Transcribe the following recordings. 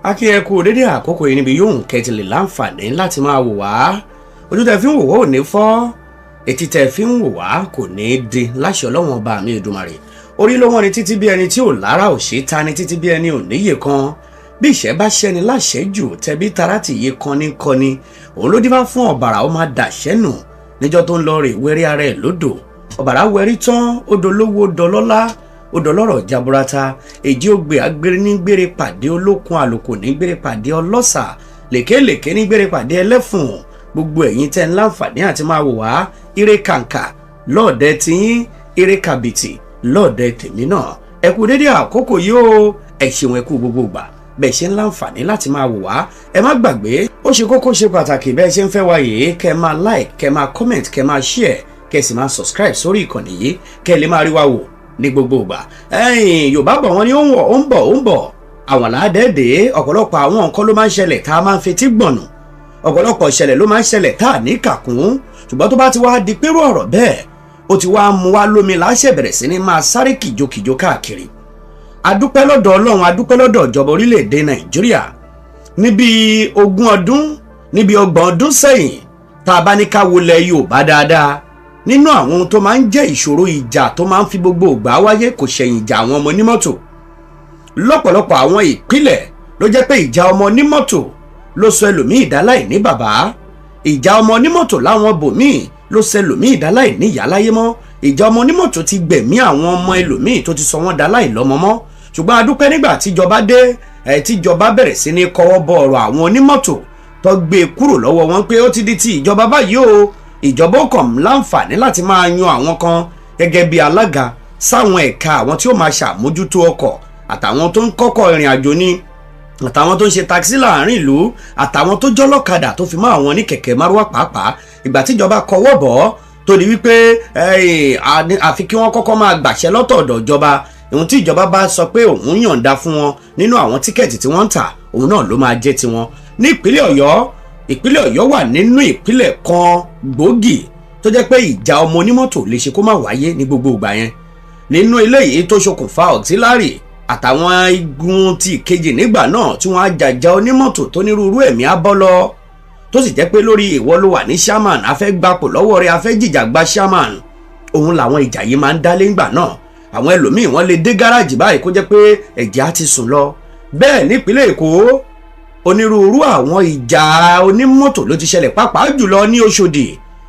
Akí ẹ kú dédé àkókò yìí níbi yóò kẹtìlè láǹfààní láti máa wò wá. Ojú tẹ fi ń wò wá ò ní fọ́, etí tẹ fi ń wò wá kò ní di láṣẹ Ọlọ́run Ọba mi Èdùmàrè. Orí ló wọ́n ni títí bí ẹni tí ò lára ò ṣe ta ni títí bí ẹni ò níyè kan. Bí ìṣẹ́ bá ṣẹ́ni láṣẹ jù tẹbí tara tì yé kan ní kọni. Òun ló dífá fún ọ̀bàrà ó máa dàṣẹ́ nù níjọ́ tó ń lọ rè wẹ́rí ara ẹ̀ lódò. Ọ̀bàrà wẹ́rí tán, ó dolówó dọlọ́lá, ó dọlọ́rọ̀ jaburata. Èjì ògbè agbére ní gbére pàdé olókun, àlùkò ní gbére pàdé ọlọ́sà, lèkélèké ní gbére pàdé ẹlẹ́fùn. Gbogbo ẹ̀yin tẹ́ ń láǹfààní àti máa wò wá, ire kàǹkà lọ́ọ̀dẹ tiyín, ire kàbìtì lọ́ọ̀dẹ tèmi náà. Ẹ kú dédé àkókò yìí o, ẹ ṣeun, ẹ kú gbogbo ìgbà bẹ́ẹ̀ ṣe ń láǹfààní láti máa wò wá. Ẹ má gbàgbé, ó ṣe kókó ṣe pàtàkì bẹ́ẹ̀ ṣe ń fẹ́ wa yìí, kẹ́ máa like, kẹ́ máa comment, kẹ́ máa share, kẹ́ sì máa subscribe sórí ìkànnì yìí, kẹ́ lè máa rí wa wò ní gbogbo ìgbà. Ẹ̀yin Yorùbá bọ̀ wọ́n ní ó ń wọ̀, ó ń bọ̀, ó ń bọ̀ àwọn làádẹ́ẹ̀dẹ́. Ọ̀pọ̀lọpọ̀ àwọn nǹkan ló máa ń ṣẹlẹ̀ tá a máa ń fetí gbọ̀nù, ọ̀pọ̀lọpọ̀ ìṣẹ̀lẹ̀ ló máa ń ṣẹlẹ̀ tá a ní kàkún. Ṣùgbọ́n tó bá ti wá di pérò ọ̀rọ̀ bẹ́ẹ̀, ó ti wá mú wá lómi láṣẹ bẹ̀rẹ̀ sí ní máa sáré kìjokìjo káàkiri. Adúpẹ́ lọ́dọ̀ Ọlọ́run, adúpẹ́ lọ́dọ̀ ìjọba orílẹ̀-èdè Nàìjíríà. Níbi 20 ọdún, níbi 30 ọdún sẹ́yìn, tá a bá ní ká wọlé Yorùbá dáadáa, nínú àwọn ohun tó máa ń jẹ́ ìṣòro ìjà tó máa ń fi gbogbo ìgbà wáyé kò ṣẹ̀yìn ìjà àwọn ọmọ onímọ́tò. Lọ́pọ̀lọpọ̀ àwọn ìpínlẹ̀ ló jẹ́ pé ìjà ọmọ onímọ́tò ló sọ ẹlòmíì dáláì ní bàbá, ìjà ọmọ onímọ́tò láwọn bòmíì ló sọ ẹlòmíì dáláì ní ìyá láyé mọ́, ìjà ọmọ onímọ́tò ti gbẹ̀mí àwọn ọmọ ẹlòmíì tó ti sọ wọ́n dáláì lọ́mọ mọ́. Ṣùgbọ́n adúpẹ́ nígbà tíjọba dé, ẹ̀ tíjọba bẹ̀rẹ̀ sí ní kọ́wọ́ bọ ọ̀rọ̀ àwọn onímọ́tò tó gbé e kúrò lọ́wọ́ wọn pé ó ti di ti ìjọba báyìí o. Ìjọba ó kàn láǹfààní láti máa yan àwọn kan gẹ́gẹ́ bí alága sáwọn ẹ̀ka àwọn tí ó máa ṣàmójútó ọkọ̀, àtàwọn tó ń kọ́kọ́ ìrìn àjò ni, àtàwọn tó ń ṣe takisí láàrin ìlú, àtàwọn tó jọ́lọ́kadà, tó fi mọ́ àwọn ní kẹ̀kẹ́ márúwá pàápàá. Ìgbà tíjọba kọwọ́ bọ̀ ọ́ tó di wípé àfi kí wọ́n kọ́kọ́ máa gbàṣẹ lọ́tọ̀ọ̀dọ̀ ìjọba, ohun tí ìjọba bá sọ pé òun yọ̀ǹda fún wọn nínú àwọn tíkẹ́ẹ̀tì tí wọ́n ń tà, òun náà ló máa jẹ́ tiwọn. Ní ìpínlẹ̀ Ọ̀yọ́, ìpínlẹ̀ Ọ̀yọ́ wà nínú ìpínlẹ̀ kan gbòógì tó jẹ́ pé ìjà ọmọ onímọ́tò lè ṣe kó má wáyé ní gbogbo ìgbà yẹn. Nínú eléyìí tó ṣokùnfà auxiliary àtàwọn igun ti ìkejì nígbà náà tí wọ́n á jàjà onímọ́tò tó nírúurú ẹ̀mí á bọ́ lọ, tó sì jẹ́ pé lórí ìwọ ló wà ní chairman, a fẹ́ gbapò lọ́wọ́ rẹ̀, a fẹ́ jìjà gba chairman, òun làwọn ìjà yìí máa ń dálé ńgbà náà. Àwọn ẹlòmíì wọ́n lè dé gáràjì báyìí kó jẹ́ pé ẹ̀jẹ̀ á ti sùn lọ. Bẹ́ẹ̀ nípínlẹ̀ Èkó, onírúurú àwọn ìjà onímọ́tò ló ti ṣẹlẹ̀, pàápàá jùlọ ní Òṣòdì.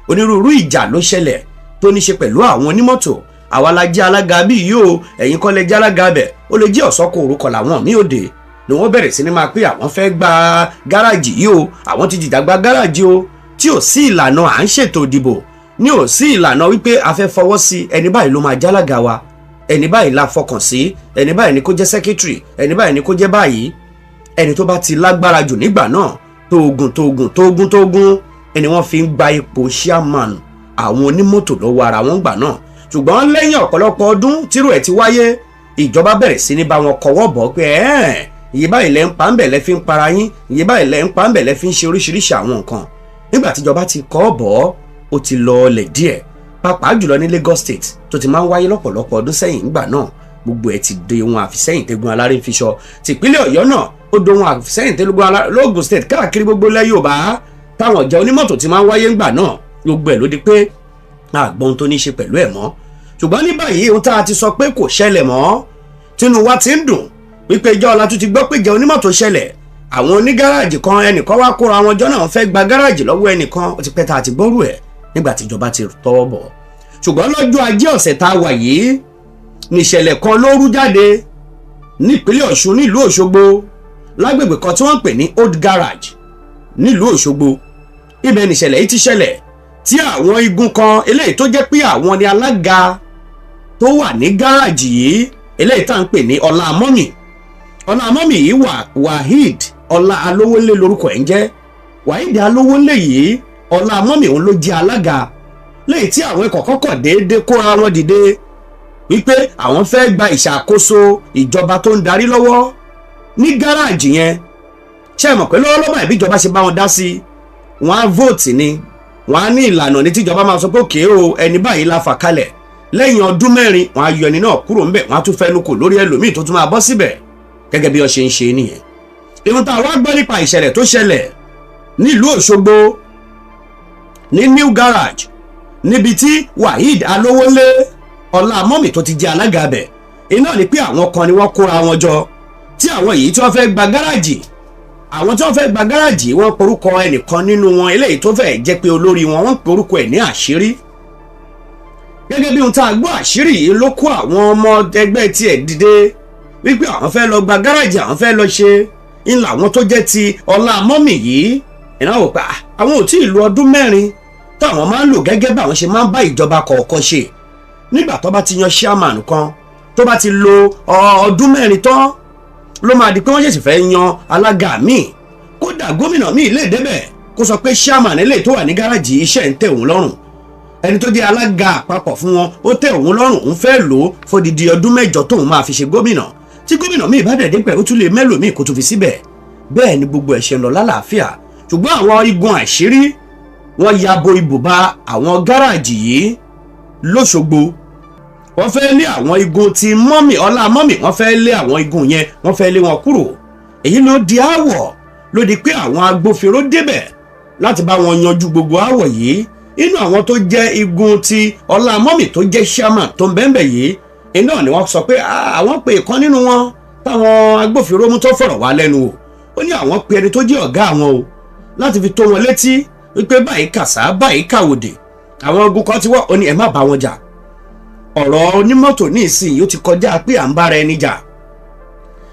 Onírúurú ìjà ló ṣẹlẹ̀ tó ní ṣe pẹ̀lú àwọn onímọ́tò. Àwa la jẹ́ alága bí yìí o, ẹ̀yin kọ́ lẹ jẹ́ alága bẹ̀. Ó lè jẹ́ ọ̀sọ́kọ̀ orúkọ làwọn míì òde ni wọ́n bẹ̀rẹ̀ sí ni máa pé àwọn fẹ́ gba gáràjì yìí o, àwọn ti jìjà gba gáràjì o, tí ò sí ìlànà à ń ṣètò ìdìbò, ní ò sí ìlànà wípé a fẹ́ fọwọ́ sí ẹni báyìí ló máa jálága wa, ẹni báyìí la fọkàn sí, ẹni báyìí ni kó jẹ́ sẹ́kítírì, ẹni báyìí ni kó jẹ́ báyìí. Ẹni tó bá ti lágbára jù nígbà náà, tóògùn tóògùn tóògùn tóògùn, ẹni wọ́n fi ń gba ipò chairman àwọn onímọ́tò lọ́wọ́ ara wọn gbà náà. Ṣùgbọ́n lẹ́yìn ọ̀pọ̀lọpọ̀ ọdún tírú ẹ̀ ti wáyé, ìjọba bẹ̀rẹ̀ sí ní bá wọn kọwọ́ bọ̀ pé iye báyìí lẹ́ ń pa ń bẹ̀ lẹ́ fi ń para yín, iye báyìí lẹ́ ń pa ń bẹ̀ lẹ́ fi ń ṣe oríṣiríṣi àwọn nǹkan. Nígbà tíjọba ti kọ́ bọ̀, ó ti lọ ọlẹ̀ díẹ̀, pàápàá jùlọ ní Lagos State tó ti máa ń wáyé lọ́pọ̀lọpọ̀ ọdún sẹ́yìn ńgbà náà. Gbogbo ẹ̀ ti di ohun àfisẹ́yìn tẹ́gun aláré ń fi sọ. Tìpínlẹ̀ Ọ̀yọ́ náà ó di ohun àfisẹ́yìn tẹ́gun aláré lóògùn State, káàkiri gbogbo ilẹ̀ Yorùbá táwọn ọ̀jà onímọ́tò ti máa ń wáyé ńgbà náà, gbogbo ẹ̀ ló di pé àgbọn tó ní í ṣe pẹ̀lú ẹ̀ mọ́. Ṣùgbọ́n ní báyìí, ohun tá a ti sọ pé kò ṣẹlẹ̀ mọ́, tínú wa ti ń dùn wípé ìjọ ọ̀la tún ti gbọ́ pé ìjà onímọ́tò ṣẹlẹ̀. Àwọn onígáràjì kan, ẹnìkan wá kóra wọn jọ náà fẹ́ gba gáràjì lọ́wọ́ ẹnìkan. Ó ti pẹ́ tá a ti gbọ́rù ẹ̀ nígbà tíjọba ti tọwọ́ bọ̀. Ṣùgbọ́n lọ́jọ́ ajé ọ̀sẹ̀ tá a wà yìí níṣẹ̀lẹ̀ kan ló rú jáde nípínlẹ̀ Ọ̀ṣun, nílùú Òṣogbo, lágbègbè kan tí wọ́n ń pè ní Old Garage nílùú Òṣogbo. Ibẹ̀ níṣẹ̀lẹ̀ yìí ti ṣẹlẹ̀, tí àwọn igun kan eléyìí tó jẹ́ pé àwọn ni alága tó wà ní gáràjì yìí, eléyìí tá à ń pè ní Ọlá Mọ́mì. Ọlá Mọ́mì yìí wà, Waheed Ọlá Alówólé lórúkọ ẹ̀ ń jẹ́. Waheed Alówólé yìí, Ọlá Mọ́mì, òun ló jẹ́ alága léyìí tí àwọn ikọ̀ kọ́kọ́ déédéé kóra wọn dìde wípé àwọn fẹ́ gba ìṣàkóso ìjọba tó ń darí lọ́wọ́ ní gáràjì yẹn. Ṣé ẹ mọ̀ pé lọ́wọ́lọ́wọ́ ìbí ìjọba ṣe bá wọn dá sí, wọ́n á vote ni, wọ́n á ní ìlànà ní tíjọba máa sọ pé òkè o, ẹni báyìí la fà kalẹ̀. Lẹ́yìn ọdún 4, wọ́n á yọ ẹni náà kúrò ńbẹ̀, wọ́n á tún fẹnu kò lórí ẹlòmíì tó tún máa bọ́ síbẹ̀, gẹ́gẹ́ bí wọ́n ṣe ń ṣe nìyẹn. Ìhun tá a wá gbọ́ nípa ìṣẹ̀lẹ̀ tó ṣẹlẹ̀ nílùú Òṣogbo ní New Garage, níbi tí Waheed Alówólé ọlá mọ́mì tó ti jẹ́ alága bẹ̀ iná ni pé àwọn kan ni wọ́n kóra wọn jọ, tí àwọn yìí tí wọ́n fẹ́ gba gáràjì. Àwọn tí wọ́n fẹ́ gba gáràjì, wọ́n porúkọ ẹnìkan nínú wọn, eléyìí tó fẹ́ jẹ́ pé olórí wọn, wọ́n porúkọ ẹ̀ ní Àṣírí. Gẹ́gẹ́ bí ohun tá a gbọ́, Àṣírí yìí ló kó àwọn ọmọ ẹgbẹ́ tiẹ̀ dìde wípé àwọn fẹ́ lọ gba gáràjì, àwọn fẹ́ lọ ṣe ńlá. Àwọn tó jẹ́ ti ọlá mọ́mì yìí ìnáwó pa àwọn ò tí ì lu ọdún 4 táwọn máa ń lò gẹ́gẹ́ bí àwọn ṣe máa ń bá ìjọba kọ̀ọ̀kan ṣe. Nígbà tó bá ti yan chairman kan, tó bá ti lo ọdún 4 tán, ló máa di pé wọ́n ṣẹ̀ṣẹ̀ fẹ́ yan alága míì. Kódà gómìnà míì lè débẹ̀ kó sọ pé chairman eléyìí tó wà ní gáràjì, iṣẹ́ ń tẹ̀ òun lọ́rùn, ẹni tó jẹ́ alága àpapọ̀ fún wọn, ó tẹ́ òun lọ́rùn, òun fẹ́ lò ó fódìdí ọdún 8 tóun máa fi ṣe gómìnà. Tí gómìnà míì bá dẹ̀ dépẹ̀, ó tún lè mẹ́lòmíì kó tún fi síbẹ̀. Bẹ́ẹ̀ ni gbogbo ẹ̀ ṣe ń lọ lálàáfíà. Ṣùgbọ́n àwọn igun Àṣírí, wọ́n ya bo ibùba àwọn gáràjì yìí lÓṣogbo. Wọ́n fẹ́ lé àwọn igun ti mọ́mì, ọlá mọ́mì, wọ́n fẹ́ lé àwọn igun yẹn, wọ́n fẹ́ lé wọn kúrò. Èyí ló di aáwọ̀, ló di pé àwọn agbófinró débẹ̀ láti bá wọn yanjú gbogbo aáwọ̀ yìí. Inú àwọn tó jẹ́ igun ti ọlá mọ́mì tó jẹ́ chairman tó ń bẹ́ńbẹ̀ yìí iná ni wọ́n sọ pé àwọn pe ìkan nínú wọn táwọn agbófinró mú tó fọ̀rọ̀ wá lẹ́nu wò. Ó ní àwọn pe ẹni tó jẹ́ ọ̀gá àwọn o láti fi tó wọn létí wípé báyìí kàṣá, báyìí kàwòdì, àwọn ogun kan ti wọ́. Ó ní ẹ má bá wọn jà. Ọ̀rọ̀ onímọ́tò ní ìsinyìí, ó ti kọjá pé à ń bára ẹni jà.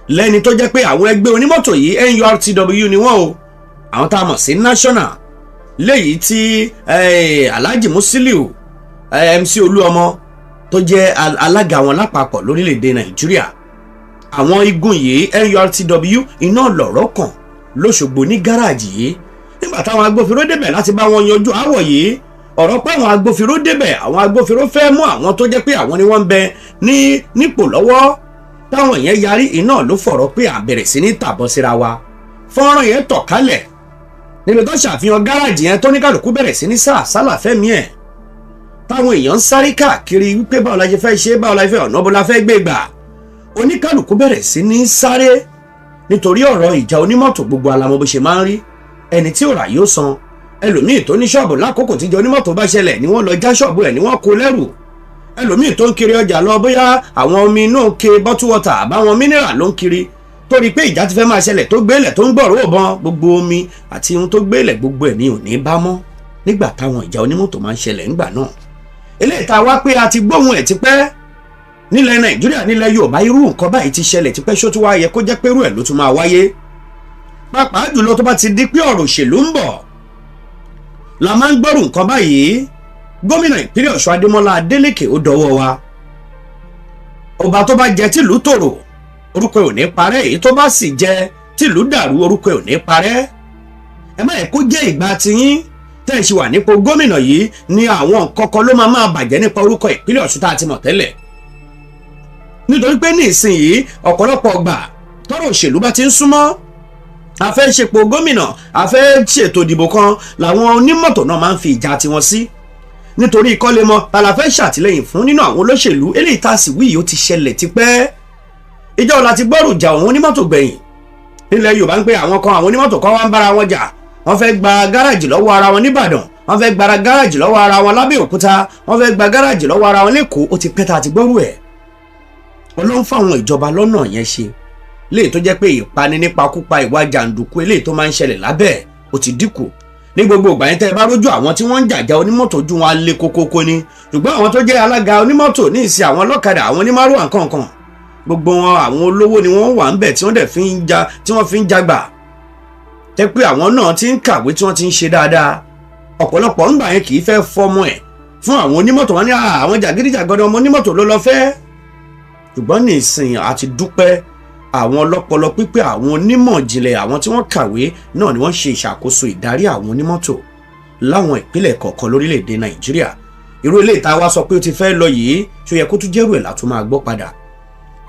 Lẹ́ni tó jẹ́ pé àwọn ẹgbẹ́ onímọ́tò yìí, NURTW ni wọ́n o, àwọn tá a mọ̀ sí national, léyìí tí Alhaji Musiliu MC Olúọmọ tó jẹ́ alága wọn lápapọ̀ lórílẹ̀‐èdè Nàìjíríà. Àwọn igun yìí, NURTW, iná lọ̀rọ̀ kàn lÓṣogbo ní gáràjì yìí. Nígbà táwọn agbófinró débẹ̀ láti bá wọn yanjú aáwọ̀ yìí, ọ̀rọ̀ pé àwọn agbófinró débẹ̀, àwọn agbófinró fẹ́ mú àwọn tó jẹ́ pé àwọn ni wọ́n ń bẹ ní nípò lọ́wọ́, táwọn yẹn yarí, iná ló fọ̀rọ̀ pé àbẹ̀rẹ̀ sí ní tàbọ̀ síra wa. Fọ́nrán yẹn tọ̀ kálẹ̀ níbi tó ṣàfihàn gáràjì yẹn tó ní kálukú bẹ̀rẹ̀ sí ní sá àsálà fẹ́mi ẹ̀, táwọn èèyàn ń sáré káàkiri wípé báwo la ṣe fẹ́ ṣe, báwo la ṣe fẹ́, ọ̀nà bó la fẹ́ gbé gbà. Oníkálukú bẹ̀rẹ̀ sí ní sáré nítorí ọ̀rọ̀ ìjà onímọ́tò. Gbogbo alamọ bó ṣe máa ń rí. Ẹni tí ò rà yóò san. Ẹlòmíì tó ní ṣọ́ọ̀bù, lákòókò tíjọ onímọ́tò bá ṣẹlẹ̀ ni wọ́n lọ já ṣọ́ọ̀bù ẹ̀, ni wọ́n kó lẹ́rù. Ẹlòmíì tó ń kiri ọjà lọ, bóyá àwọn omi inú ke bottle water àbáwọn mineral ló ń kiri, torí pé ìjà ti fẹ́ máa ṣẹlẹ̀, tó gbélẹ̀ tó ń gbọ̀rọ̀ òbọn, gbogbo omi àti ohun tó gbélẹ̀, gbogbo ẹ̀ ní ò ní bá mọ́ nígbà táwọn ìjà onímọ́tò máa ń ṣẹlẹ̀ ńgbà náà. Eléyìí tá a wá pé a ti gbóhùn ẹ̀ tipẹ́ nílẹ̀ Nàìjíríà, nílẹ̀ Yorùbá, irú nǹkan báyìí ti ṣẹlẹ̀ tipẹ́. Ṣó tún wá yẹ kó jẹ́ pé irú ẹ̀ ló tún máa wáyé, pàápàá jùlọ tó bá ti di pé ọ̀rọ̀ òṣèlú ń bọ̀ la máa ń gbọ́rù nǹkan báyìí? Gómìnà ìpínlẹ̀ Ọ̀ṣun, Adémọ́lá Adélékè, ó dọwọ́ wa. Ọba tó bá jẹ tìlú tòrò, orúkọ ẹ̀ ò ní parẹ́. Èyí tó bá sì jẹ tìlú dàrú, orúkọ ẹ̀ ò ní parẹ́. Ẹ má yẹ kó jẹ́ ìgbà tiyín tẹ́ ẹ ṣe wà nípò gómìnà yìí ni àwọn nǹkan kan ló máa máa bàjẹ́ nípa orúkọ ìpínlẹ̀ Ọ̀ṣun tá a ti mọ̀ tẹ́lẹ̀, nítorí pé ní ìsinyìí, ọ̀pọ̀lọpọ̀ ọgbà tọ́rọ̀ òṣèlú bá ti ń súnmọ́, a fẹ́ ṣepò gómìnà, a fẹ́ ṣètò ìdìbò kan, làwọn onímọ́tò náà máa ń fi ìjà tiwọn sí, nítorí ìkọ́lé mọ́ ta la fẹ́ ṣàtìlẹ́yìn fún nínú àwọn olóṣèlú. Eléyìí tá a sì wí yìí, ó ti ṣẹlẹ̀ tipẹ́. Ìjọ la ti gbọ́rù ìjà àwọn onímọ́tò gbẹ̀yìn nílẹ̀ Yorùbá ń pé àwọn kan, àwọn onímọ́tò kan wá ń bára wọn jà, wọ́n fẹ́ gba gáràjì lọ́wọ́ ara wọn nìbàdàn, wọ́n fẹ́ gba gáràjì lọ́wọ́ ara wọn lábẹ́òkúta, wọ́n fẹ́ gba gáràjì lọ́wọ́ ara wọn lẹ́kọ̀ọ́. Ó ti pẹ́ tá a ti gbọ́rù ẹ̀. Ọlọ́run fáwọn ìjọba lọ́nà yẹn ṣe léyìí tó jẹ́ pé ìpani nípakúpa, ìwà jàǹdùkú eléyìí tó máa ń ṣẹlẹ̀ lábẹ́, ó ti dínkù. Ní gbogbo ìgbà yẹn, tẹ́ ẹ bá rójú àwọn tí wọ́n ń jàjà onímọ́tò, ojú wọn á lé kókókó ni. Ṣùgbọ́n àwọn tó jẹ́ alága onímọ́tò ní ìsìn, àwọn ọlọ́kadà, àwọn onímárùwà nǹkankan, gbogbo wọn, àwọn olówó ni wọ́n wà ń bẹ̀ tí wọ́n dẹ̀ fi ń ja, tí wọ́n fi ń jagbà, jẹ́ pé àwọn náà ti ń kàwé, tí wọ́n ti ń ṣe dáadáa. Ọ̀pọ̀lọpọ̀ ńgbà yẹn kì í fẹ́ fọmọ ẹ̀ fún àwọn onímọ́tò. Wọn ní àwọn jàgídíjàgan ọmọ onímọ́tò ló lọ fẹ́. Ṣùgbọ́n ní ìsìn, àti dúpẹ́, àwọn ọlọ́pọlọ pípé, àwọn onímọ̀ ìjìnlẹ̀, àwọn tí wọ́n kàwé náà ni wọ́n ṣe ìṣàkóso ìdarí àwọn onímọ́tò láwọn ìpínlẹ̀ kọ̀ọ̀kan lórílẹ̀‐èdè Nàìjíríà. Irú ilé ìta wa sọ pé ó ti fẹ́ lọ yìí, ṣó yẹ kó tún jẹ́rù ẹ̀ látún máa gbọ́ padà?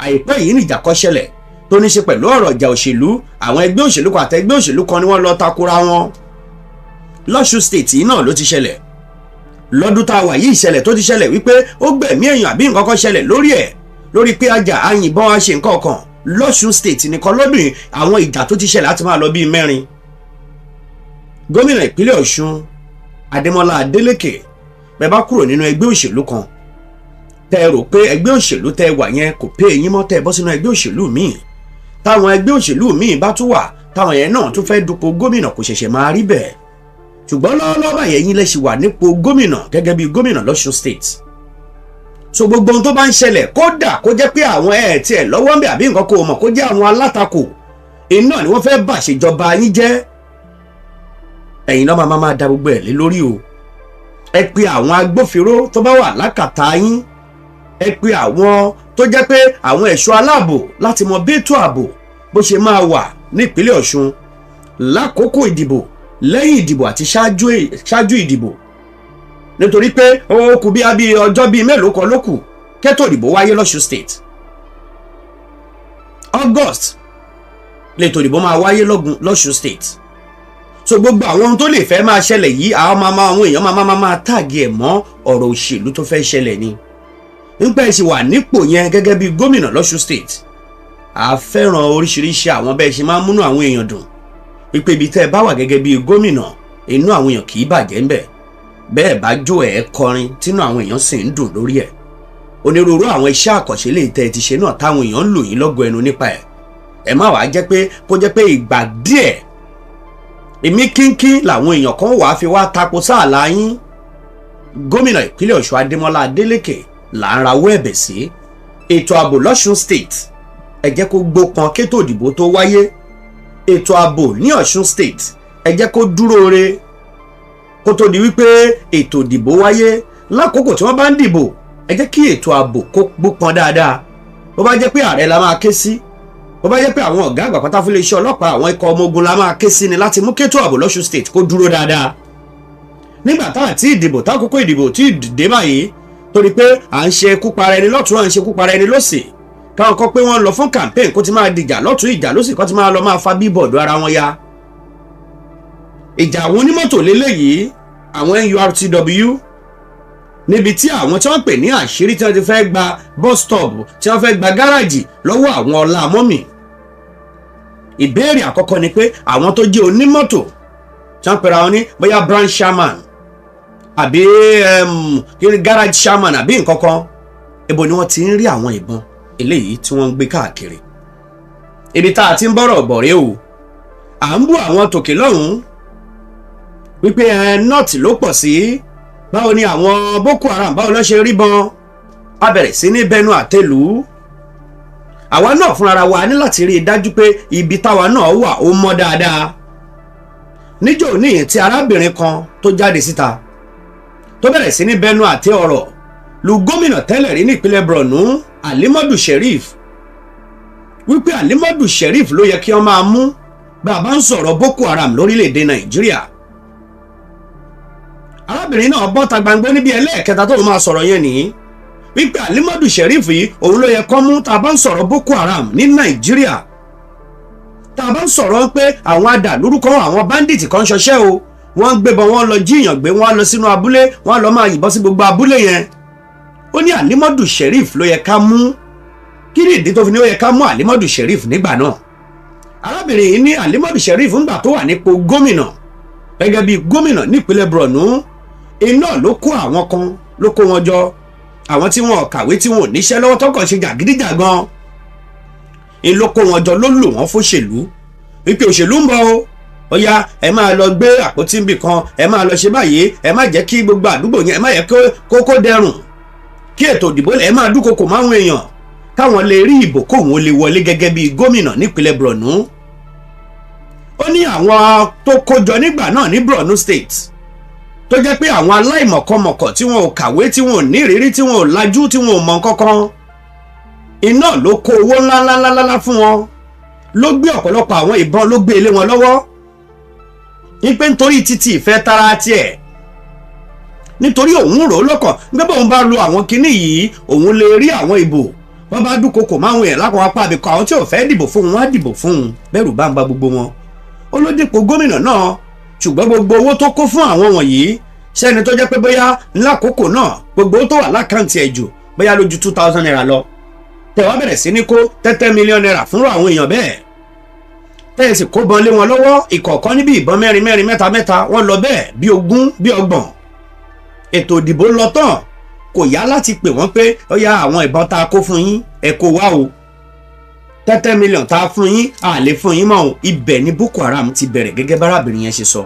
Àìpẹ́ yìí nìjà kan ṣẹlẹ̀ tó ní ṣe pẹ̀lú ọ̀rọ̀ ìjà òṣèlú. Àwọn ẹgbẹ́ òṣèlú kan àtẹgbẹ́ òṣèlú kan ni wọ́n lọ takora wọn. Lọ́ṣun State yìí náà ló ti ṣẹlẹ̀ lọ́dún tá a wà yìí. Ìṣẹ̀lẹ̀ tó ti ṣẹlẹ̀ wípé ó gbẹ̀mí èèyàn àbí nǹkan kan ṣẹlẹ̀ lórí ẹ̀, lórí pé ajá àyìnbọn, a ṣe nǹkan kan. Lọ́ṣun State nìkan lọ́dún yìí, àwọn ìjà tó ti ṣẹlẹ̀ á ti máa lọ bíi 4. Gómìnà ìpínlẹ̀ Ọ̀ṣun Adémọ́lá Adélékè, bẹ́ẹ̀ bá kúrò nínú ẹgbẹ́ òṣèlú kan, tẹ́ ẹ rò pé ẹgbẹ́ òṣèlú tẹ́ ẹ wà yẹn kò pé eyín mọ́, tẹ́ ẹ bọ́ sínú ẹgbẹ́ òṣèlú míì, táwọn ẹgbẹ́ òṣèlú míì bá tún wà, táwọn yẹn náà tún fẹ́ dupò gómìnà, kò ṣẹ̀ṣẹ̀ máa rí bẹ́ẹ̀. Ṣùgbọ́n lọ́wọ́lọ́wọ́ báyẹn, yín lẹ ṣì wà nípò gómìnà gẹ́gẹ́ bí gómìnà lọ́ṣun State. So gbogbo ohun tó bá ń ṣẹlẹ̀, kódà kó jẹ́ pé àwọn ẹ̀ tiẹ̀ lọ́wọ́ ń bẹ̀ àbí nǹkan kò mọ̀, kó jẹ́ àwọn alátakò iná ni wọ́n fẹ́ bàṣẹjọba yín jẹ́, ẹ̀yin náà máa da gbogbo ẹ̀ lé lórí o. Ẹ pe àwọn agbófinró tó bá wà lákàtà yín, ẹ pe àwọn tó jẹ́ pé àwọn ẹ̀ṣọ́ aláàbò láti mọ bẹ́tò ààbò bó ṣe máa wà nípínlẹ̀ Ọ̀ṣun lákòókò ìdìbò, lẹ́yìn ìdìbò àti ṣáájú ìdìbò, nítorí pé ó kù bí abí ọjọ́ bíi mélòó kan ló kù kẹ́tò ìdìbò wáyé lọ́ṣun State. August lètò ìdìbò máa wáyé lọ́ṣun State. So gbogbo àwọn ohun tó lè fẹ́ máa ṣẹlẹ̀ yìí, àwọn máa máa àwọn èèyàn máa tag ẹ̀ mọ́ ọ̀rọ̀ òṣèlú tó fẹ́ ṣẹlẹ̀ ni. Nípa ẹ̀ sì wà nípò yẹn gẹ́gẹ́ bí gómìnà lọ́ṣun State, a fẹ́ràn oríṣiríṣi àwọn bẹ́ẹ̀ ṣe máa ń múnú àwọn èèyàn dùn, wípé ibi tẹ́ ẹ bá wà gẹ́gẹ́ bí gómìnà, inú àwọn èèyàn kì í bàjẹ́ ńbẹ̀. Bẹ́ẹ̀ bá jó, ẹ̀ kọrin, tínú àwọn èèyàn sì ń dùn lórí ẹ̀. Onírúurú àwọn iṣẹ́ àkànṣe lè tẹ́ ẹ ti ṣe náà táwọn èèyàn ń lò yín lọ́gọ ẹnu nípa ẹ̀. Ẹ má wàá jẹ́ pé kó jẹ́ pé ìgbà díẹ̀ èmi kínkín làwọn èèyàn kan wàá fi wá tako sáàlà yín. Gómìnà ìpínlẹ̀ Ọ̀ṣun Adémọ́lá Adélékè là ń rawọ́ ẹ̀bẹ̀ sí. Ètò ààbò lọ́ṣun State, ẹ jẹ́ kó gbópọn kétò ìdìbò tó wáyé. Ètò ààbò ní Ọ̀ṣun State, ẹ jẹ́ kó dúró re kó tó di wípé ètò ìdìbò wáyé. Lákòókò tí wọ́n bá ń dìbò, ẹ jẹ́ kí ètò ààbò kó gbópọn dáadáa. Bó bá jẹ́ pé ààrẹ la máa ké sí, bó bá jẹ́ pé àwọn ọ̀gá àgbà pátá fún iléeṣẹ́ ọlọ́pàá, àwọn ikọ̀ ọmọ ogun la máa ké sí ni láti mú kétò ààbò lọ́ṣun State kó dúró dáadáa nígbà tá àti ìdìbò, tákòókò ìdìbò tí dé báyìí, torí pé à ń ṣe ikú para ẹni lọ́tún, à ń ṣe ikú para ẹni lọ́sì, káwọn kọ́ pé wọ́n lọ fún campaign, kó ti máa dìjà lọ́tún, ìjà lọ́sì, kó ti máa lọ máa fa bíbọ̀dù ara wọn ya. Ìjà àwọn onímọ́tò lélẹ́yìí, àwọn NURTW, níbi tí àwọn tí wọ́n pè ní àṣírí tí wọ́n ti fẹ́ gba bus stop, tí wọ́n fẹ́ gba gáràjì lọ́wọ́ àwọn ọlá mọ́mì. Ìbéèrè àkọ́kọ́ ni pé àwọn tó jẹ́ onímọ́tò tí wọ́n pera wọn ní bóyá branch chairman àbí garage chairman àbí nǹkan kan, ibo ni wọ́n ti ń rí àwọn ìbọn eléyìí tí wọ́n ń gbé káàkiri? Ibi tá a ti ń bọ̀rọ̀ bọ̀ rèé o. À ń bú àwọn tòkè lọ́hùn-ún wípé ẹ north ló pọ̀ sí, báwo ni àwọn Boko Haram, báwo ló ṣe rí bọn? A bẹ̀rẹ̀ sí ní bẹnu àtẹ́lù. Àwa náà fúnra wa ní láti rí i dájú pé ibi táwa náà wà ó mọ́ dáadáa. Níjọ́ níyìn tí arábìnrin kan tó jáde síta tó bẹ̀rẹ̀ sí ní bẹnu àtẹ́ ọ̀rọ̀ lu gómìnà tẹ́lẹ̀ rí nípínlẹ̀ Borno, Alimadu Sheriff, wípé Alimadu Sheriff ló yẹ kí wọ́n máa mú bá a bá ń sọ̀rọ̀ Boko Haram lórílẹ̀‐èdè Nàìjíríà. Arábìnrin náà bọ́ta gbangba níbi ẹlẹ́ẹ̀kẹta tó máa sọ̀rọ̀ yẹn nìyí, wípé Alimadu Sheriff yìí, òun ló yẹ kó mú tá a bá ń sọ̀rọ̀ Boko Haram ní Nàìjíríà, tá a bá ń sọ̀rọ̀ pé àwọn adàlúrúkọ, àwọn bandit kan ń ṣọṣẹ́ o, wọ́n ń gbébọn, wọ́n lọ jíyàn gbé, wọ́n á lọ sínú abúlé, wọ́n á lọ máa yìnbọn sí gbogbo abúlé yẹn. Ó ní Alimadu Sheriff ló yẹ ká mú. Kí ni ìdí tó fi ní ó yẹ ká mú Alimadu Sheriff nígbà náà? Arábìnrin yìí ní Alimadu Sheriff ńgbà tó wà nípò gómìnà, gẹ́gẹ́ bí gómìnà nípínlẹ̀ Borno, iná ló kó àwọn kan, ló kó wọn jọ, àwọn tí wọn ò kàwé, tí wọn ò níṣẹ́ lọ́wọ́, tó kàn ṣe jàgídíjàgan, ń ló kó wọn jọ, ló lò wọ́n fóṣèlú, wípé òṣèlú ń bọ̀ o, ó yá, ẹ máa lọ gbé àpótí níbì kan, ẹ máa lọ ṣe báyìí, ẹ má jẹ́ kí gbogbo àdúgbò yẹn, ẹ má yẹ kó dẹrùn, kí ètò ìdìbò ẹ máa dúnkokò máwọn èèyàn, káwọn lè rí ìbò, kóun ó lè wọlé gẹ́gẹ́ bí gómìnà nípínlẹ̀ Borno. Ó ní àwọn tó kójọ nígbà náà ní Borno State, tó jẹ́ pé àwọn aláìmọ̀kọ́mọ̀kọ̀ tí wọn ò kàwé, tí wọn ò ní ìrírí, tí wọn ò lajú, tí wọn ò mọ kankan, iná ló kó owó ńláńláńláńlá fún wọn, ló gbé ọ̀pọ̀lọpọ̀ àwọn ìbọn, ló gbé ilé wọn lọ́wọ́, wípé nítorí títí ìfẹ́ tara tiẹ̀, nítorí òun rò ó lọ́kàn nígbà bóun bá lu àwọn kinní yìí, òun lè rí àwọn ìbò. Wọ́n bá dúnkokò máwọn èèyàn lápò apá àbíkọ, àwọn tí ò fẹ́ dìbò fún wọn á dìbò fún un, bẹ́rù bá ń ba gbogbo wọn. Ó ló dípò gómìnà náà, ṣùgbọ́n gbogbo owó tó kó fún àwọn wọ̀nyí, sẹ́ni tó jẹ́ pé bóyá lákòókò náà gbogbo owó tó wà lákàntì ẹ̀ jù bóyá lójú ₦2,000 lọ. Tẹ̀ wá bẹ̀rẹ̀ sí ní kó 10 million naira fúnra àwọn èèyàn bẹ́ẹ̀, tẹ́ ẹ sì kó bọn lé wọn lọ́wọ́, ìkọ̀ọ̀kan níbi ìbọn mẹ́rin mẹ́rin, mẹ́ta mẹ́ta, wọ́n lọ bẹ́ẹ̀ bí 20, bí 30. Ètò ìdìbò lọ tán, kò yá láti pè wọ́n pé ó yá, àwọn ìbọn tá a kó fún yín, ẹ kó wá o, 10 million tá a fún yín, a lè fún yín mọ́ o. Ibẹ̀ ni Boko Haram ti bẹ̀rẹ̀, gẹ́gẹ́ bárábìnrin yẹn ṣe sọ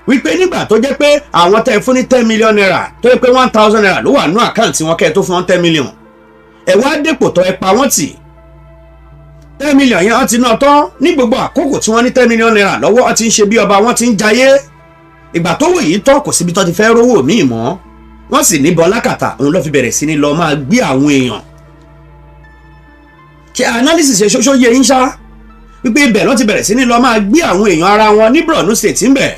wípé nígbà tó jẹ́ pé àwọn tẹ́ ẹ fún ní ₦10 million, tó jẹ́ pé ₦1,000 ló wà nínú account wọn kẹ́ ẹ tó fún wọn 10 million, ẹ wá dépò tó ẹ pa wọ́n tì, 10 million yẹn wọ́n ti ná tán. Ní gbogbo àkókò tí wọ́n ní ₦10 million lọ́wọ́, wọ́n ti ń ṣe bí ọba, wọ́n ti ń jayé. Ìgbà tó wò yìí tán, kò síbi tó ti fẹ́ rówó míì mọ́, wọ́n sì ní bọ́ lákàtà òun ló fi bẹ̀rẹ̀ sí ní lọ máa gbé àwọn èèyàn. Ṣe analysis ṣe ṣoṣo yẹ yín ṣá, wípé ibẹ̀ ló ti bẹ̀rẹ̀ sí ní lọ máa gbé àwọn èèyàn ara wọn ní Borno State ń bẹ̀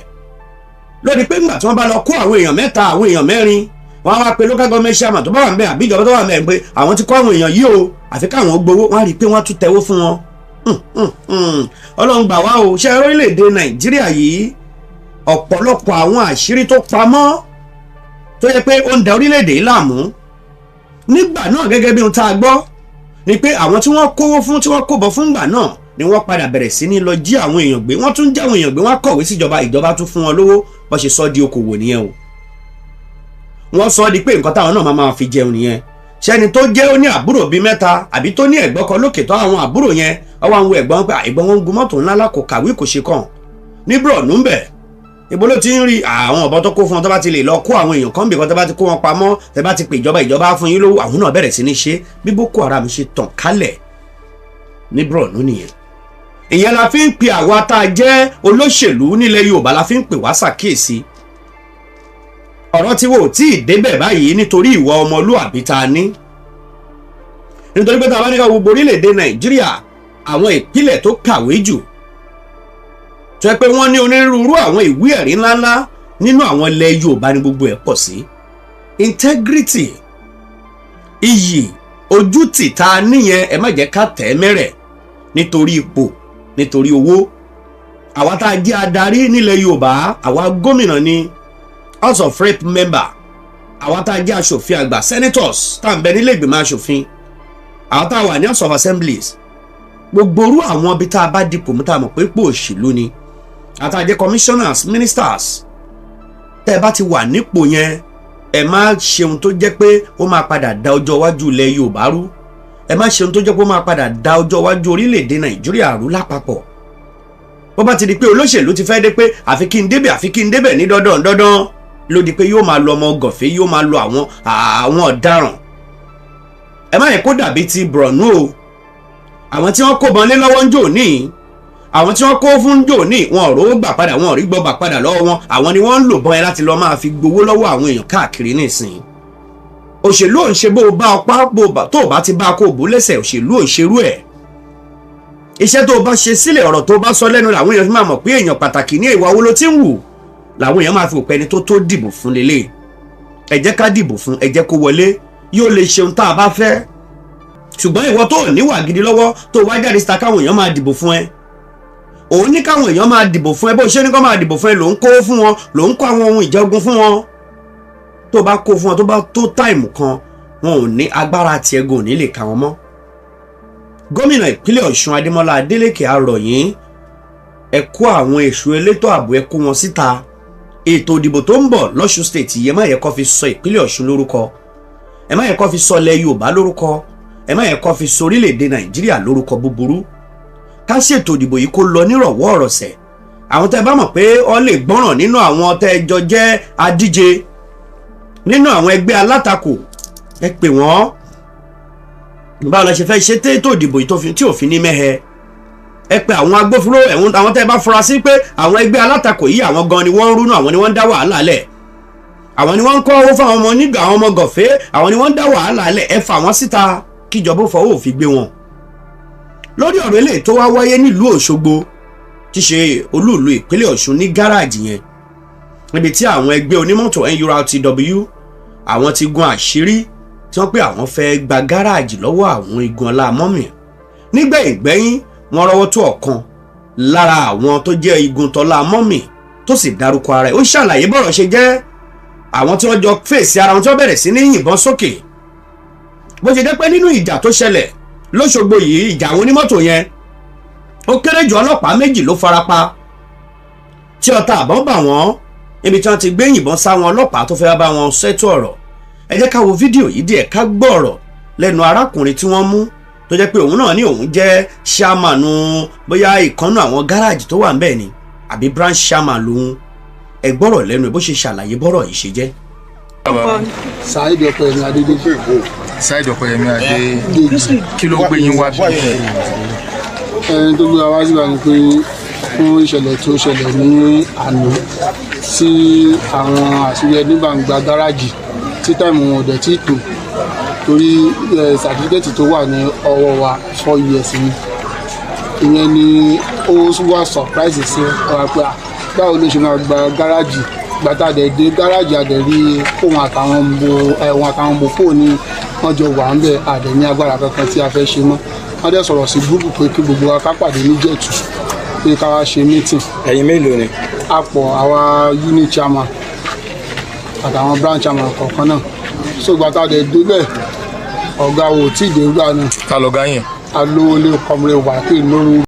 lórí pé ńgbà tí wọ́n bá lọ kó àwọn èèyàn mẹ́ta, àwọn èèyàn mẹ́rin, wọ́n á wá pe local government chairman tó bá wà ń bẹ̀ àbí ìjọba tó wà ń bẹ̀ pé àwọn ti kó àwọn èèyàn yìí o, àfi káwọn gbowó. Wọ́n á rí i pé wọ́n á tún tẹ̀wó fún wọn. Ọlọ́run gbà wá o. Ṣe orílẹ̀-èdè Nàìjíríà yìí, ọ̀pọ̀lọpọ̀ àwọn àṣírí tó pamọ́ tó yẹ pé ó ń da orílẹ̀-èdè yìí láàmú nígbà náà, gẹ́gẹ́ bí ohun tá a gbọ́ ni pé àwọn tí wọ́n kówó fún, tí wọ́n kó bọ̀ fún gbà náà ni wọ́n padà bẹ̀rẹ̀ sí ní lọ jí àwọn èèyàn gbé. Wọ́n tún jí àwọn èèyàn gbé, wọ́n kọ̀wé síjọba, ìjọba tún fún wọn lówó. Bó ṣe sọ di okòwò nìyẹn o. Wọ́n sọ di pé nǹkan táwọn náà máa fi jẹun nìyẹn. Ṣẹ́ni tó jẹ́ ó ní àbúrò bíi mẹ́ta àbí tó ní ẹ̀gbọ́n kan lókè tó àwọn àbúrò yẹn, ọwọ́ àwọn ẹ̀gbọ́n pé ẹ̀gbọ́n wọn ń gun mọ́tò ńlá, kò kàwé, kò ṣe kàn ní Borno ń bẹ̀, ibo ló ti ń rí àwọn ọ̀bọ tó kó fún wọn? Tó bá ti lè lọ kó àwọn èèyàn kan bì kan, tó bá ti kó wọn pamọ́, tẹ́ bá ti pè ìjọba, ìjọba fún yín lówó. Àwọn náà bẹ̀rẹ̀ sí ní ṣe bí Boko Haram ṣe tàn kálẹ̀ ní Borno nìyẹn. Ìyẹn la fi ń pe àwa tá a jẹ́ olóṣèlú nílẹ̀ Yorùbá, la fi ń pè wá ṣàkíyèsí. Ọ̀rọ̀ tí wò tí ì débẹ̀ báyìí nítorí ìwà ọmọlúàbí tá a ní, nítorí pé tá a bá ní ká gbogbo orílẹ̀-èdè Nàìjíríà, àwọn ìpínlẹ̀ tó kàwé jù, tó yẹ pé wọ́n ní onírúurú àwọn ìwé ẹ̀rí ńláńlá nínú àwọn ilẹ̀ Yorùbá ní gbogbo ẹ̀ pọ̀ sí. Integrity, iyì, ojútì tá a níyẹn, ẹ má jẹ́ ká tẹ̀ ẹ́ mẹ́rẹ̀ nítorí ipò, nítorí owó. Àwa tá a jẹ́ adarí nílẹ̀ Yorùbá, àwa gómìnà ni, House of Rep member, àwa tá a jẹ́ aṣòfin àgbà, senators tá à ń bẹ nílé ìgbìmọ̀ aṣòfin, àwa tá a wà ní House of Assemblies, gbogbo orú àwọn ibi tá a bá dipò mú, tá a mọ̀ pé ipò òṣèlú ni, àtàjẹ́ commissioners, ministers, tẹ́ ẹ bá ti wà nípò yẹn, ẹ má ṣeun tó jẹ́ pé ó máa padà da ọjọ́ iwájú ilẹ̀ Yorùbá rú. Ẹ má ṣeun tó jẹ́ pé ó máa padà da ọjọ́ iwájú orílẹ̀-èdè Nàìjíríà rú lápapọ̀. Bó bá ti di pé olóṣèlú ti fẹ́ dé pé àfi kí n débẹ̀, àfi kí n débẹ̀ ní dandan dandan, ló di pé yóò máa lo ọmọ gọ̀fẹ́, yóò máa lo àwọn ọ̀daràn. Ẹ má yẹ kó dàbí ti Borno o. Àwọn tí wọ́n kó bọn lé lọ́wọ́ ń jò ní, àwọn tí wọ́n kó fún jò ní, wọn ò rówó gbà padà, wọn ò rí gbọ́ gbà padà lọ́wọ́ wọn. Àwọn ni wọ́n ń lò bọ́n ẹ láti lọ́ọ́ máa fi gbowó lọ́wọ́ àwọn èèyàn káàkiri nísìnyí. Òṣèlú ò ń ṣe bó o bá ọpá tó o bá ti bá a kó o bó lẹ́sẹ̀. Òṣèlú ò ń ṣerú ẹ̀. Iṣẹ́ tó o bá ṣe sílẹ̀, ọ̀rọ̀ tó o bá sọ lẹ́nu làwọn èèyàn fi máa mọ̀ pé èèyàn pàtàkì ní. Ìwà wo ló ti ń wù làwọn èèyàn máa fi òpẹ́ ẹni tó tó dìbò fún lélẹ̀. Ẹ jẹ́ ká dìbò fún, ẹ jẹ́ kó wọlé, yóò lè ṣeun tá a bá fẹ́. Ṣùgbọ́n ìwọ tó níwà gidi lọ́wọ́, tó wá jáde síta káwọn èèyàn máa dìbò fún ẹ, òun ní káwọn èèyàn máa dìbò fún ẹ, bó ṣe ní kó máa dìbò fún ẹ, ló ń kó fún wọn, ló ń kó àwọn ohun ìjà ogun fún wọn. Tó bá kó fún wọn, tó bá tó time kan, wọn ò ní agbára tiẹ̀ gùn ní lè ka wọn mọ́. Gómìnà ìpínlẹ̀ Ọ̀ṣun, Adémọ́lá Adélékè, a rọ̀ yín, ẹ kó àwọn èṣù elétò ààbò, ẹ kó wọn síta. Ètò ìdìbò tó ń bọ̀ lọ́ṣun State yìí, ẹ má yẹ kó fi sọ ìpínlẹ̀ Ọ̀ṣun lórúkọ, ẹ má yẹ kó fi sọ ilẹ̀ Yorùbá lórúkọ, ẹ má yẹ kó fi sọ orílẹ̀-èdè Nàìjíríà lórúkọ búburú. Ká ṣètò ìdìbò yìí kó lọ nírọ̀wọ́ ọ̀rọ̀sẹ̀. Àwọn tẹ́ bá mọ̀ pé ọ lè gbọ́ràn nínú àwọn tẹ́ jọ jẹ́ adíje nínú àwọn ẹgbẹ́ alátakò, ẹ pè wọ́n. Báwo la ṣe fẹ́ ṣe ètò ìdìbò yìí tí òfin ní mẹ́hẹ? Ẹ pè àwọn agbófinró ẹ̀wọ̀n, àwọn tẹ́ bá fura sí pé àwọn ẹgbẹ́ alátakò yìí, àwọn gan ni wọ́n ń rúnú, àwọn ni wọ́n ń dá wàhálà lẹ̀, àwọn ni wọ́n ń kọ́ owó fún àwọn ọmọ onígbà, àwọn ọmọ gọ̀fẹ́, àwọn ni wọ́n ń dá wàhálà lẹ̀, ẹ fà wọ́n síta kíjọba ó fọwọ́ òfin gbé wọn. Lórí ọ̀rọ̀ eléyìí tó wá wáyé nílùú Òṣogbo, tí ṣe olúùlú ìpínlẹ̀ Ọ̀ṣun, ní gáràjì yẹn, níbi tí àwọn ẹgbẹ́ onímọ́tò NURTW, àwọn ti gun àṣírí tí wọ́n pé àwọn fẹ́ gba gáràjì lọ́wọ́ àwọn igun ọlá mọ́mì, nígbẹ̀yìngbẹ́yìn wọ́n rọ́wọ́ tó ọ̀kan lára àwọn tó jẹ́ igun tọ́lá mọ́mì, tó sì dárúkọ ara ẹ̀. Ó ṣàlàyé bọ́rọ̀ ṣe jẹ́. Àwọn tí wọ́n jọ fèsì ara wọn, tí wọ́n bẹ̀rẹ̀ sí ní yìnbọn sókè. Bó ṣe jẹ́ pé nínú ìjà tó ṣẹlẹ̀ lóṣogbo yìí, ìjà àwọn onímọ́tò yẹn, ó kéré jù ọlọ́pàá 2 ló farapa tí ọta àbọ̀n bà wọ́n níbi tí wọ́n ti gbé yìnbọn sáwọn ọlọ́pàá tó fẹ́ bá wọn ṣètò ọ̀rọ̀. Ẹ jẹ́ ká wo fídíò yìí díẹ̀, ká gbọ́ ọ̀rọ̀ lẹ́nu arákùnrin tí wọ́n mú, tó jẹ́ pé òun náà ní òun jẹ́ chairman, bóyá ìkànnù àwọn gáràjì tó wà ńbẹ̀ ni àbí branch chairman lòun. Ẹ gbọ́rọ̀ lẹ́nu ẹ̀ bó ṣe ṣàlàyé bọ́rọ̀ yìí ṣe jẹ́. Saheed Ọpẹ́yẹmí Adédèjì. Saheed Ọpẹ́yẹmí Adédèjì, kí ló gbé yín wá bí? Ẹni tó gbé wa wá síbà ni pé fún ìṣẹ̀lẹ̀ tó ṣẹlẹ̀ ní àná sí àwọn àṣírí ẹni gbàǹgbà gáràjì tí time wọn ò dẹ̀ tí tó, torí certificate tó wà ní ọwọ́ wa 4 years ni. Ìyẹn ni ó wá surprise sí wa pé báwo ló ṣe máa gba gáràjì. Gbàtà dẹ̀ dé gáràjì, àdẹ̀ rí òun àtàwọn mọ̀pó ni wọ́n jọ wà ń bẹ̀. Àdẹ̀ ní agbára kankan tí a fẹ́ ṣe mọ́. Wọ́n dẹ̀ sọ̀rọ̀ sí group pé kí gbogbo wa ká pàdé ní Jẹ̀tù, pé ká wá ṣe meeting. Ẹ̀yin mélòó ni? A pọ̀, àwa unit chairman àtàwọn branch chairman kọ̀ọ̀kan náà. So gbàtà dẹ̀ débẹ̀, ọ̀gá wo tí ì dé gbà náà. Ta lọ̀gá yẹn? Alówólé, Comrade Wakil lóru.